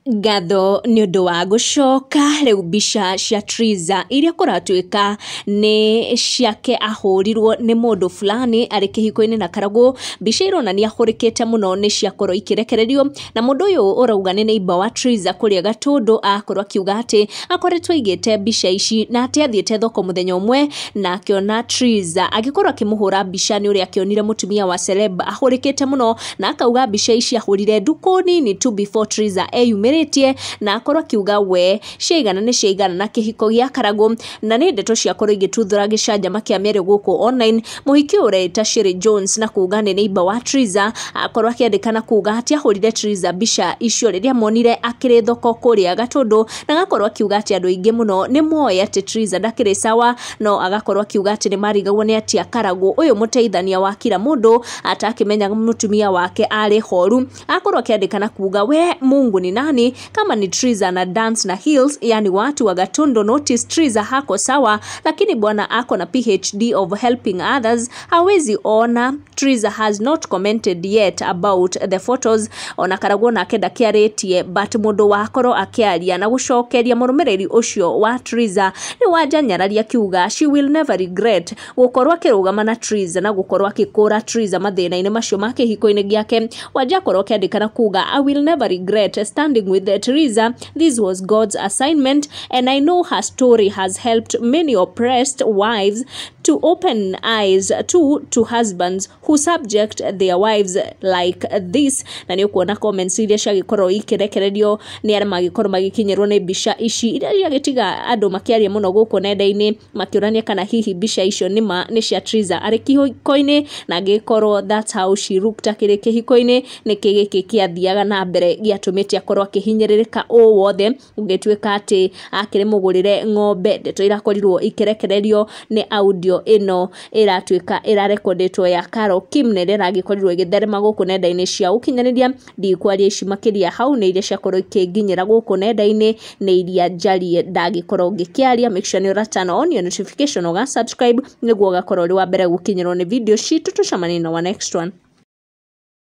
Ngatho nĩ ũndũ wa gũcoka rĩu mbica cia Triza iria kũratuĩka nĩ ciake ahũrirwo nĩ mũndũ fulani arĩ kĩhiko-inĩ na Karagũ. Mbica ironania ahũrĩkĩte mũno nĩ ciakorwo ikĩrekererio, na mũndũ ũyũ ũrauga nĩ neighbor wa Triza kũrĩa Gatũndũ akorwo akiuga atĩ akoretwo aigĩte mbica ici na atĩ athiĩte thoko mũthenya ũmwe na akĩona Triza agĩkorwo akĩmũhũra mbica nĩ ũrĩa akĩonire mũtumia wa celeb ahũrĩkĩte mũno, na akauga mbica ici ahũrire ndukũ nini tu before Triza eyumĩrĩtie, na akorwo akiuga we ciaigana nĩ ciaigana na kĩhiko gĩa Karagũ. Na nĩ ndeto ciakorwo igĩtuthũra gĩcanjama kĩa mĩario gũkũ online. Mũhiki ũyũ ũreĩta Shirley Jones na kuga nĩ neighbor wa Triza akorwo akĩandĩka na kuga atĩ ahũrire Triza mbica icio rĩrĩa monire akĩrĩ thoko kũrĩa Gatũndũ, na agakorwo akiuga atĩ andũ aingĩ mũno nĩ moĩ atĩ Triza ndakĩrĩ sawa, no agakorwo akiuga atĩ nĩ marigagwo nĩ atia Karagũ ũyũ mũteithania wa kila mũndũ atakĩmenya mũtumia wake arĩ horu. Akorwo akĩandĩka na kuga we Mungu ni nani kama ni Triza na dance na heels, yani watu wa Gatundu notice Triza hako sawa, lakini bwana ako na PhD of helping others, hawezi ona. Triza has not commented yet about the photos. Ona Karagũ nake ndakĩarĩtie, but mũndũ wakorwo akĩaria na gũcokeria mũrũmĩrĩri ũcio wa Triza nĩ Wanja Nyarari, akiuga she will never regret gũkorwo akĩrũgama na Triza na gũkorwo akĩkũra Triza mathĩna-inĩ macio ma kĩhiko-inĩ gĩake. Wanja akorwo akĩandĩka na kuga, "I will never regret standing with Teresa. This was God's assignment, and I know her story has helped many oppressed wives to open eyes to husbands who subject their wives like this." Na nĩ ũkuona comments iria ciagĩkorwo ikĩrekererio nĩ arĩa magĩkorwo magĩkinyĩrwo nĩ mbica ici, iria ciagĩtiga andũ makĩaria mũno gũkũ nenda-inĩ, makĩũrania kana hihi mbica icio nĩma nĩ cia Triza arĩ kĩhiko-inĩ, na angĩkorwo that's how she looked akĩrĩ kĩhiko-inĩ, nĩkĩ gĩkĩ kĩathiaga na mbere gĩatũmĩte akorwo akĩhinyĩrĩrĩka ũũ wothe, ũgĩtuĩka atĩ akĩrĩ mũgũrĩre ng'ombe. Ndeto irakorirwo ikĩrekererio nĩ audio ĩno ĩratuĩka ĩrarekondĩtwo ya Carol Kim, na ĩrĩa ĩragĩkorirwo ĩgĩtherema gũkũ nenda-inĩ cia ũkinyanĩria. Ndikwaria ici makĩria hau, nĩ iria ciakorwo ikĩnginyĩra gũkũ nenda-inĩ, nĩ iria njarie ndagĩkorwo ngĩkĩaria. Make sure nĩ ũra turn on your notification, ũga subscribe nĩguo ũgakorwo ũrĩ wa mbere gũkinyĩrwo nĩ video citũ. Tũcemanie na wa next one.